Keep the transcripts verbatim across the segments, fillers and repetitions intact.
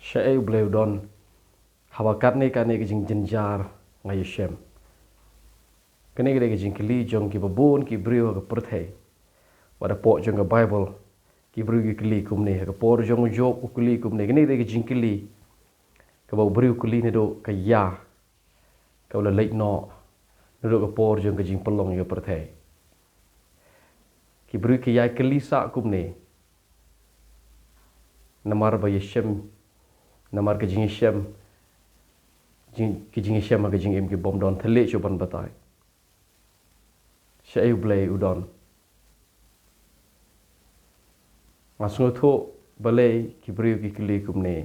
Shaei U Blei u don haba katne katne ka jingjynjar nga ïashem? Kane ka dei ka jingkylli jong kiba bun ki briew ha ka pyrthei. Wat hapoh jong ka Baibl ki briew ki kylli kumne, ha ka por jong u Job u kylli kumne. Kane ka dei ka jingkylli kaba u briew u kylli naduh ka ïa kaba la leit noh, naduh ka por jong ka jingpynlong ïa ka pyrthei. Ki briew ki ïai kylli sah kumne namar ba ïashem, namar ka jingïashem, jing, ka jingïashem ha ka jingim ki bym don thylliej shuh ban batai. Shaei U Blei u don? Nga sngewthuh balei ki briew ki kylli kumne.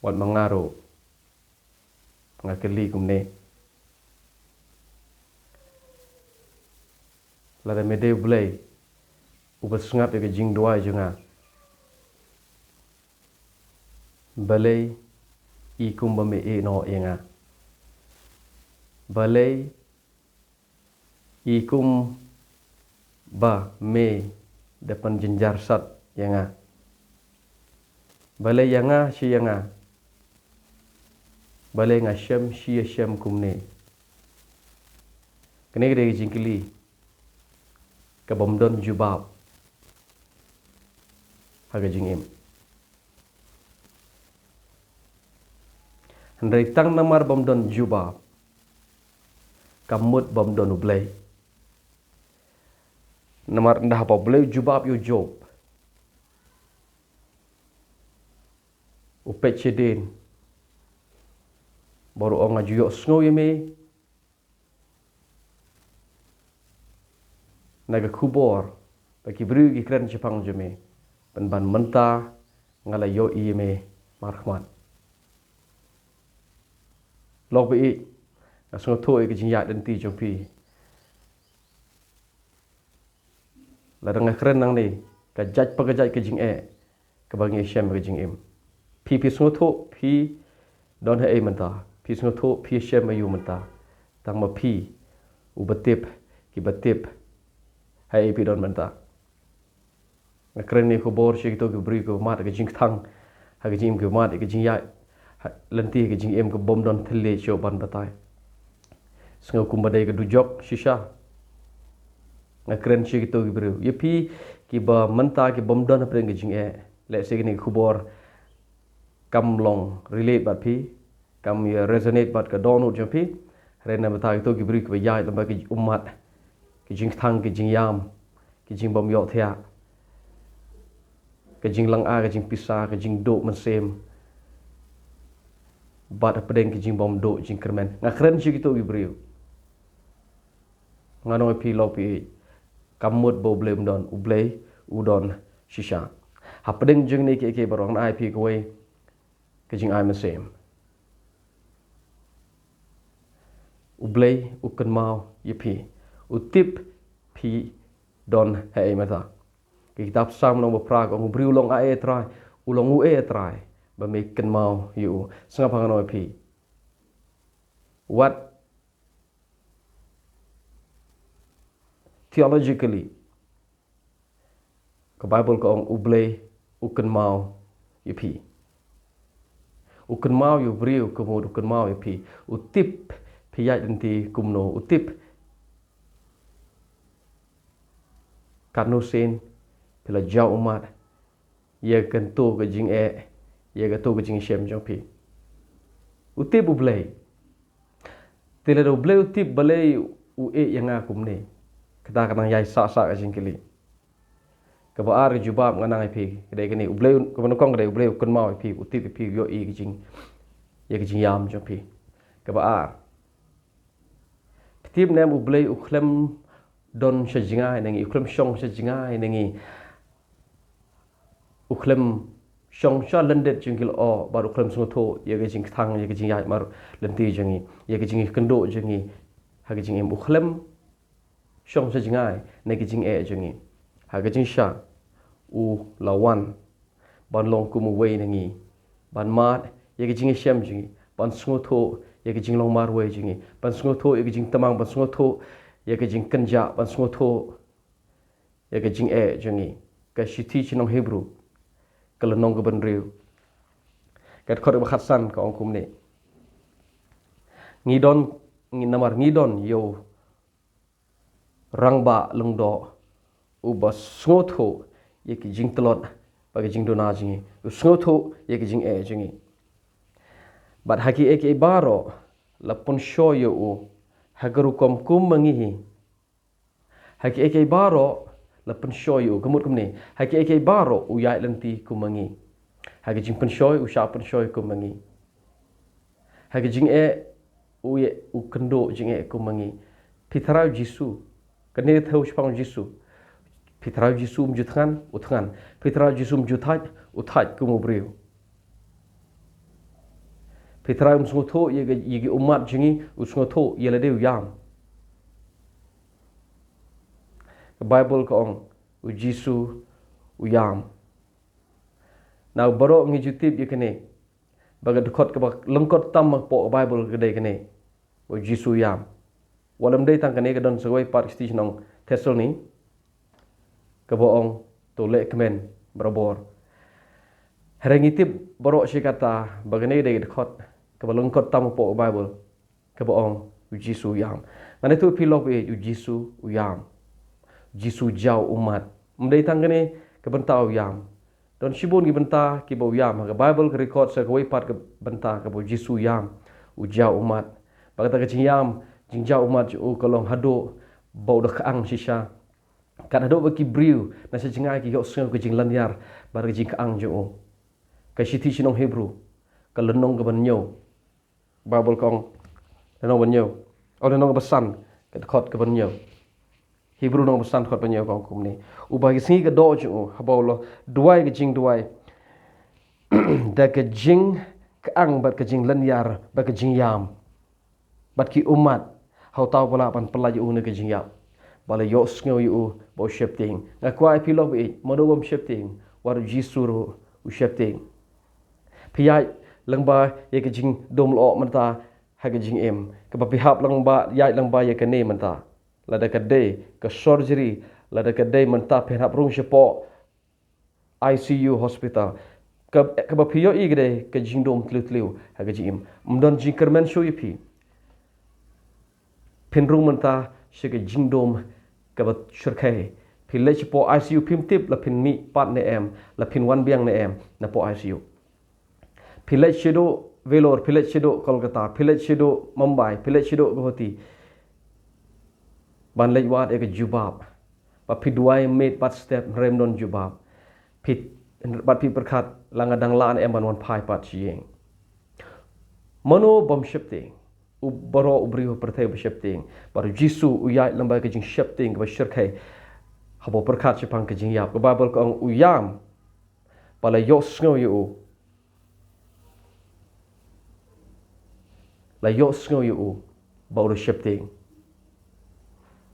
Wat ma nga ruh nga kylli kumne. Lada me dei U Blei uba sngap ïa ka jingduwai jong nga, balei i kumba me ïeh noh ïa nga? Balei i kumba me da pynjynjar sat ïa nga? Balei ïa nga shi ïa nga? Balei nga shem shi ïashem kumne? Kane ka dei ka jingkylli ka bym don jubab ha ka jingim. Hynrei tang namar bym don jubab kam mut bym don U Blei. Namar ynda haba U Blei u jubab ïa u Job, u peit shadien bad u ong, nga ju ïohsngew ïa me na ka khubor ba ki briew ki kren shaphang jong me, pynban mynta nga la ïohi ïa me markhmat. Lok ba ïeit, nga sngewthuh ïa ka jingïaid lynti jong phi. Lada nga kren nangne, ka jait pa ka jait ka jingeh kaba ngi shem ha ka jingim. Phi phi sngewthuh phi don haei mynta, phi sngewthuh phi shem aïu mynta. Tang ma phi uba tip, kiba tip haei phi don mynta. Nga kren ïa ka khubor sha kito ki briew kiba mad ha ka jingkthang ha ka jingim, kiba mad ha ka jingïaid lynti ha ka jingim, ka bym don thylliej shuh ban batai. Sngew kumba dei ka dujok shisha. Nga kren sha kito ki briew. Ïa phi kiba mynta ki bym don hapdeng ka jingeh, lehse kane ka khubor kam long relate bad phi, kam ïa resonate bad ka dohnud jong phi. Hynrei na bynta kito ki briew kiba ïaid lem bad ki ummat, ki jingkthang, ki jingïam, ki jingbym ïohthiah, ka jinglynga, ka jingpisa, ka jingduh mynsiem, bad hapdeng ka jingbymduh jingkyrmen. Nga kren sha kito ki briew. Ngan ong ïa phi, lok phi, kam mut ba U Blei um don, U Blei u don shisha. Hapdeng jong kine kiei kiei baroh ngan ai phi kawei ka jingai mynsiem. U Blei u kynmaw ïa phi. U tip phi don haei mynta. Ka kitab Salm lynnong ba phra ka ong, u briew u long haei, A Trai, u long uei, A Trai, ba me kynmaw ïa u? Sngap ha ngan ong ïa phi. Wat theologically, ka Baibl ka ong U Blei u kynmaw ïa phi. U kynmaw ïa u briew, ka mut u kynmaw ïa phi. U tip phi ïaid lynti kumno, u tip katno sien phi la jaw ummat ïa kato ka jingeh, ïa kato ka jingshem jong phi. U tip U Blei. Te lada U Blei u tip, balei u ïeh ïa nga kumne? Kata ka nang ïai sah sah ka jingkylli. Kaba ar ka jubab ngan ai phi ka dei kane, U Blei, kaba nyngkong ka dei U Blei u kynmaw ïa phi, u tip ïa phi, u ïohi ïa ka jing, ïa ka jingïam jong phi. Kaba ar, phi tip ne em, U Blei u khlem don sha jngai na ngi, u khlem shong sha jngai na ngi. U khlem shong sha lyndet jong ki lyoh, bad u khlem sngewthuh ïa ka jingkthang, ïa ka jingïaid marlynti jong ngi, ïa ka jingïakynduh jong ngi ha ka jingim. U khlem shong sha jngai na ka jingeh jong ngi. Ha ka jingshisha u la wan ban long kum uwei na ngi, ban mad ïa ka jingïashem jong ngi, ban sngewthuh ïa ka jinglong marwei jong ngi, ban sngewthuh ïa ka jingtymmen, ban sngewthuh ïa ka jingkynjah, ban sngewthuh ïa ka jingeh jong ngi. Ka shithi sha ki nong Hebru ka lynnong kaba hynriew. Ka dkhot kaba khatsan ka ong kumne. Ngi don, ngi namar ngi don ïa u rangbah lyngdoh uba sngewthuh ïa ki jingtlot bad ki jingduna jong ngi, u sngewthuh ïa ki jingeh jong ngi. Bad ha kiei kiei baroh la pynshoi ïa u ha ka rukom kum ma ngi hi. Ha kiei kiei baroh la pynshoi ïa u, ka mut kumne, ha kiei kiei baroh u ïaid lynti kum ma ngi. Ha ki jingpynshoi u shah pynshoi kum ma ngi. Ha ki jingeh u ïa, u kynduh jingeh kum ma ngi. Phi tharai u Jisu, kane ka thew shaphang u Jisu. Phi tharai u Jisu um ju thngan, u thngan. Phi tharai u Jisu um ju thait, u thait kum u briew. Phi tharai um sngewthuh ïa ki, ïa ki ummat jong ngi, u sngewthuh ïa lade u ïam. Ka Baibl ka ong u Jisu u ïam. Na baroh ngi ju tip ïa kane. Ba ka dkhot kaba lyngkot tam hapoh ka Baibl ka dei kane. U Jisu u ïam. Wat lym dei tang kane, ka don sa kawei pat ka shnong Thessaloni kaba ong to leh kmen barabor. Hynrei ngi tip baroh shi katta ba kane ka dei ka dkhot kaba lyngkot tam hapoh ka Baibl kaba ong u Jisu u ïam. Ngan ïathuh ïa phi lok ba ïeit, u Jisu u ïam. U Jisu u jaw ummat. Ym dei tang kane ka bynta u ïam. Don shibun ki bynta kiba u ïam. Ha ka Baibl ka record sa kawei pat ka bynta kaba u Jisu u ïam, u jaw ummat. Bad kata ka jingïam, jingjaw ummat jong u ka long haduh ba u da kyang shisha. Kat haduh ba ki briew na sha jngai ki ïohsngew ka jinglynñiar bad ka jingkyang jong u. Ka shithi sha ki nong Hebru, ka lynnong kaba hynñiew. Baibl ka ong, lynnong ba hynñiew, oh, lynnong ba san, ka dkhot kaba hynñiew. Hebru lynnong ba san dkhot ba hynñiew ka ong kumne. Uba ha ki sngi ka doh jong u, haba u la duwai ka jingduwai da ka jingkyang bad ka jinglynñiar bad ka jingïam bad ki ummat, ha uta uba lah ban pyllait ïa u na ka jingïap, ba la ïohsngew ïa u ba u sheptieng. Nga kwah ïa phi lok ba ïeit, mano bym sheptieng? Wat u Jisu ruh u sheptieng. Phi ïaid lyngba ïa ka jingdum lyoh mynta ha ka jingim, kaba phi hap lyngba, ïaid lyngba ïa kane mynta. Lada ka dei ka surgery, lada ka dei mynta phin hap rung shapoh I C U hospital. Ka, kaba phi ïohi ka dei ka jingdum tliw tliw ha ka jingim. Ym don jingkyrmen shuh ïa phi. Phin rung mynta sha ka jingdum kaba shyrkhei. Phi leit shapoh I C U, phim tip la phin mih pat ne em, la phin wan biang ne em napoh I C U. Phi leit shaduh Vellore, phi leit shaduh Kolkata, phi leit shaduh Mumbai, phi leit shaduh Guwahati. Ban leit wad ïa ka jubab. Ba phi duwai miet bad step, hynrei ym don jubab. Phi, bad phi pyrkhat, la nga dang lah ne em ban wan phai pat sha ïing. Mano bym sheptieng? U baroh u briew ha pyrthei uba sheptieng. Bad u Jisu u ïaid lyngba ka jingsheptieng kaba shyrkhei. Haba u pyrkhat shaphang ka jingïap, ka Baibl ka ong u ïam. Ba la ïohsngew ïa u. La ïohsngew ïa u ba u da sheptieng.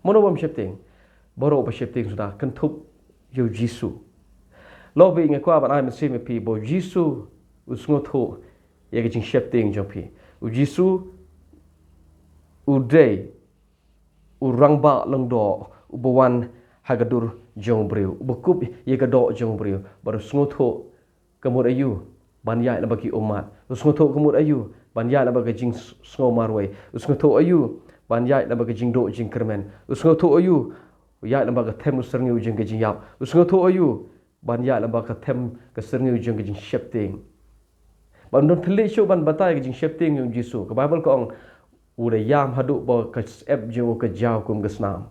Mano bym sheptieng? Baroh uba sheptieng suda kynthup ïa u Jisu. Lok ba ïeit, nga kwah ban ai mynsiem ïa phi ba u Jisu u sngewthuh ïa ka jingsheptieng jong phi. U Jisu u dei u rangbah lyngdoh uba wan ha ka dur jong u briew, uba kup ïa ka doh jong u briew, bad u sngewthuh ka mut aïu ban ïaid lyngba ki ummat. U sngewthuh ka mut aïu ban ïaid lyngba ka jingsngew marwei. U sngewthuh aïu ban ïaid lyngba ka jingduh jingkyrmen. U sngewthuh aïu ïaid lyngba ka them u syrngiew jong ka jingïap. U sngewthuh aïu ban ïaid lyngba ka them ka syrngiew jong ka jingsheptieng. Bad ym don thylliej shuh ban batai ka jingsheptieng jong u Jisu. Ka Baibl ka ong u da ïam haduh ba ka syep jong u ka jaw kum ka snam.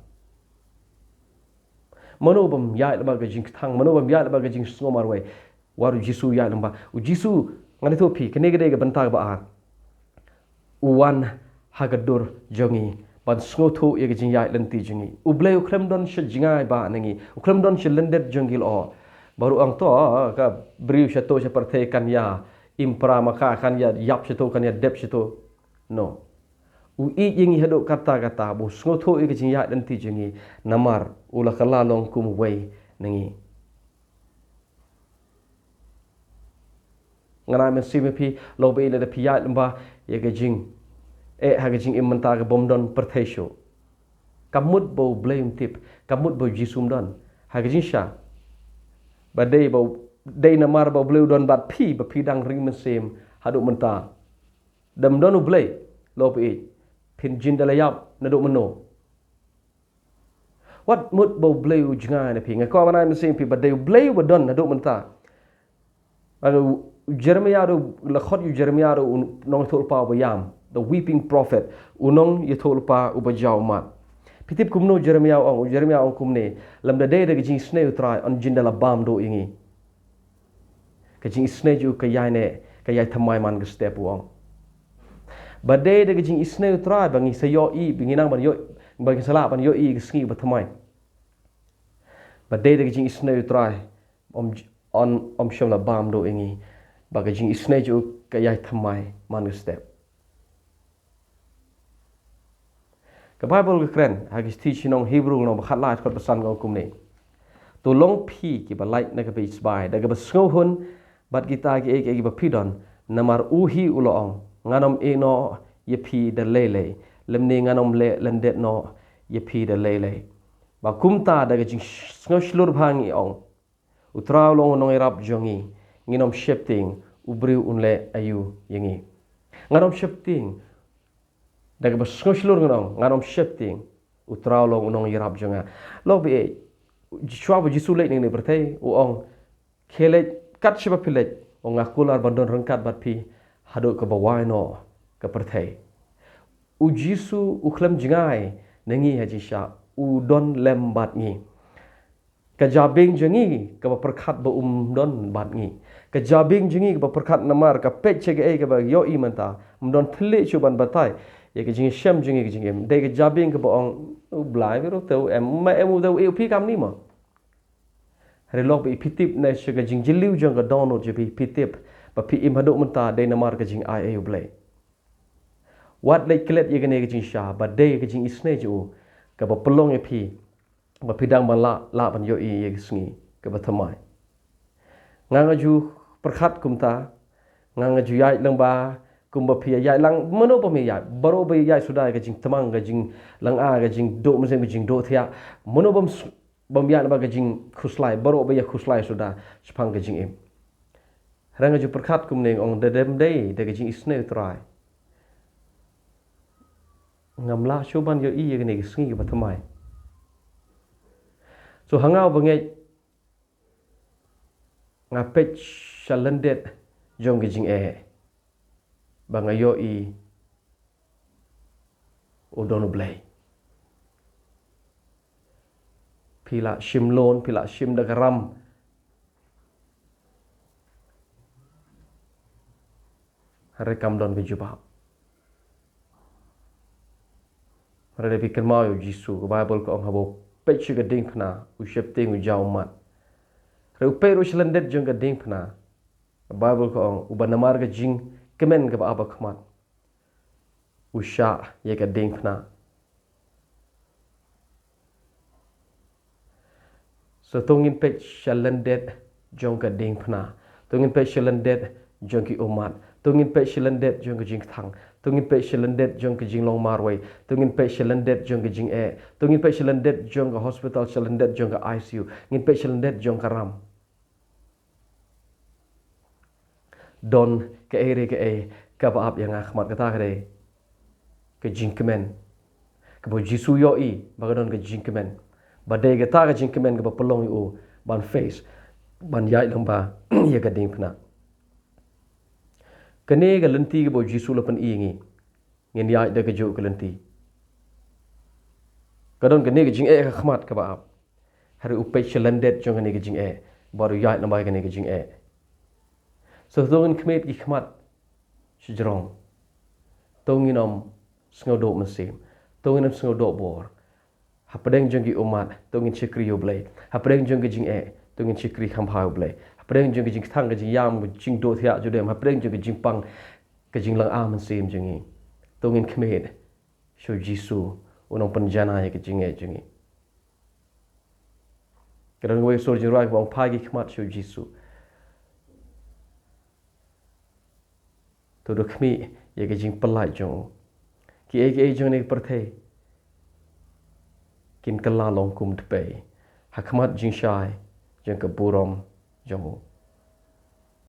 Mano bym ïaid lyngba ka jingkthang, mano bym ïaid lyngba ka jingsngew marwei? Wat u Jisu u ïaid lyngba. U Jisu, ngan ïathuh phi, kane ka dei ka bynta kaba ar. U wan ha ka dur jong ngi ban sngewthuh ïa ka jingïaid lynti jong ngi. U Blei u khlem don sha jngai ba na ngi, u khlem don sha lyndet jong ki lyoh. Baroh ong to, ka briew shato sha pyrthei kan ïa im para ma ka, kan ïa ïap shato, kan ïa dep shato. No. U ïeit ïa ngi haduh katta katta, ba u sngewthuh ïa ka jingïaid lynti jong ngi, namar u la kylla long kum uwei na ngi. Ngan ai mynsiem ïa phi, lok ba ïeit, lada phi ïaid lyngba ïa ka jingeh ha ka jingim mynta kaba ym don pyrthei shuh. Ka mut ba u Blei um tip, ka mut ba u Jisu um don ha ka jingshisha. Ba dei ba u dei namar ba U Blei u don bad phi ba phi dang ring mynsiem haduh mynta. Dam don U Blei, lo phi, phin jin da la ïap naduh mynno? Wat mut ba U Blei u jngai na phi. Nga kwah ban ai mynsiem phi ba dei U Blei u ba don naduh mynta. Ba u Jeremiah ruh, la khot ïa u Jeremiah ruh u nongïathuhlypa u ba ïam, the weeping prophet, u nongïathuhlypa u ba jaw mad. Phi tip kumno Jeremiah u ong? U Jeremiah u ong kumne, lymda dei da ka jingisynei U Trai, yn jin da la bam duh ïa ngi. Ka jingisynei jong u ka ïai ne, ka ïai thymmai man ka step, u ong. Ba dei da ka jingisynei U Trai ba ngi sa ïohi, ba ngi nang ban ïoh, ba ngi sa lah ban ïohi ka sngi ba thymmai. Ba dei da ka jingisynei U Trai, ym j-, yn, ym shym la bam duh ïa ngi. Ba ka jingisynei jong u ka ïai thymmai man ka step. Ka Baibl ka kren ha ki shithi sha ki nong Hebru lynnong ba khatlai dkhot ba san ka ong kumne: To long phi kiba lait na ka beiñsbai da kaba sngewhun bad kita kiei kiei kiba phi don, namar u hi u la ong, ngan ym ïehnoh ïa phi da lei lei, lymne ngan ym leh lyndet noh ïa phi da lei lei. Ba kumta da ka jingsngewshlur bha ngi ong, U Trai u long u nongïarap jong ngi, ngin ym sheptieng, u briew un leh aïu ïa ngi? Ngan ym sheptieng. Da kaba sngewshlur ngan ong, ngan ym sheptieng, U Trai u long u nongïarap jong nga. Lok bieit, shuwa ba U Jisu u leit na kane ka pyrthei, u ong, khie leit kat shaba phi leit, u ong, nga kular ban don ryngkat bad phi haduh kaba wai noh ka pyrthei. U Jisu u khlem jngai na ngi ha jingshah, u don lem bad ngi. Ka jabieng jong ngi kaba pyrkhat ba um don bad ngi. Ka jabieng jong ngi kaba pyrkhat namar ka peit sha kaei kaba ïohi mynta, ym don thylliej shuh ban batai ïa ka jingshem jong ngi, ka jingim. Dei ka jabieng kaba ong, U Blei, biro te u em, ma em u te u ïeh phi kam ni mo. Hynrei lok ba i, phi tip ne sha ka jingjylliew jong ka dohnud jong phi, phi tip ba phi im haduh mynta dei namar ka jingai ei U Blei. Wat leit klet ïa kane ka jingshah, ba dei ka jingisynei jong u kaba pynlong ïa phi, ba phi dang ban lah, lah ban ïohi ïa ka sngi kaba thymmai. Nga nga ju pyrkhat kumta, nga nga ju ïaid lang ba kumba phi ïaid lang, mano bym ïaid, baroh ba ïaid suda ïa ka jingtmang, ka jinglynga, ka jingduh mynsiem, ka jingduh thiah, mano bym s-, bym ïaid lang ba ka jingkhuslai, baroh ba ïakhuslai suda shaphang ka jingim. Hynrei nga ju pyrkhat kumne, nga ong, da dei, dei da ka jingisynei U Trai, ngam lah shuh ban ïohi ïa kane ka sngi kaba thymmai. So ha nga uba ngeit, nga peit sha lyndet jong ka jingeh ba nga ïohi u don U Blei. Phi la shim loan, phi la shim da ka ram, hynrei kam don ka jubab. Hynrei da phi kynmaw ïa U Jisu, ka Baibl ka ong, haba u peit sha ka diengphna, u sheptieng, u jaw mad. Hynrei u peit ruh sha lyndet jong ka diengphna, ka Baibl ka ong, uba namar ka jingkmen kaba ap ha khmat, u shah ïa ka diengphna. So to ngin peit sha lyndet jong ka diengphna, to ngin peit sha lyndet jong ki ummat, to ngin peit sha lyndet jong ka jingkthang, to ngin peit sha lyndet jong ka jinglong marwei, to ngin peit sha lyndet jong ka jingeh, to ngin peit sha lyndet jong ka hospital, sha lyndet jong ka I C U, ngin peit sha lyndet jong ka ram. Don kaei re kaei kaba ap ïa nga ha khmat, kata ka dei ka jingkmen kaba U Jisu u ïohi ba ka don ka jingkmen, ba dei kata ka jingkmen kaba pynlong ïa u ban face, ban ïaid lang ba ïa ka diengphna. Kane ka lynti kaba U Jisu u la pyni ïa ngi, ngin ïaid da kajuh ka lynti. Ka don kane ka jingeh ha khmat kaba ap, hynrei u peit sha lyndet jong kane ka jingeh bad u ïaid lang ba ïa kane ka jingeh. So to ngin khmied ki khmat shajrong, to ngin ym sngew duh mynsiem, to ngin ym sngew duh bor. Hapdeng jong ki ummat to ngin shakri ïa U Blei. Hapdeng jong ka jingeh to ngin shakri kham bha ïa U Blei. Hapdeng jong ka jingkthang, ka jingïam, ka jingduh thiah judem, hapdeng jong ka jingpang, ka jinglynga mynsiem jong ngi, to ngin khmied sha U Jisu, u nongpynjanai ïa ka jingeh jong ngi. Ka don kawei ka sur jingrwai kaba ong, phai ki khmat sha U Jisu. To da khmih ïa ka jingpyllait jong u. Kiei kiei jong kane ka pyrthei kin kylla long kum dpei ha khmat jingshai jong ka burom jong u.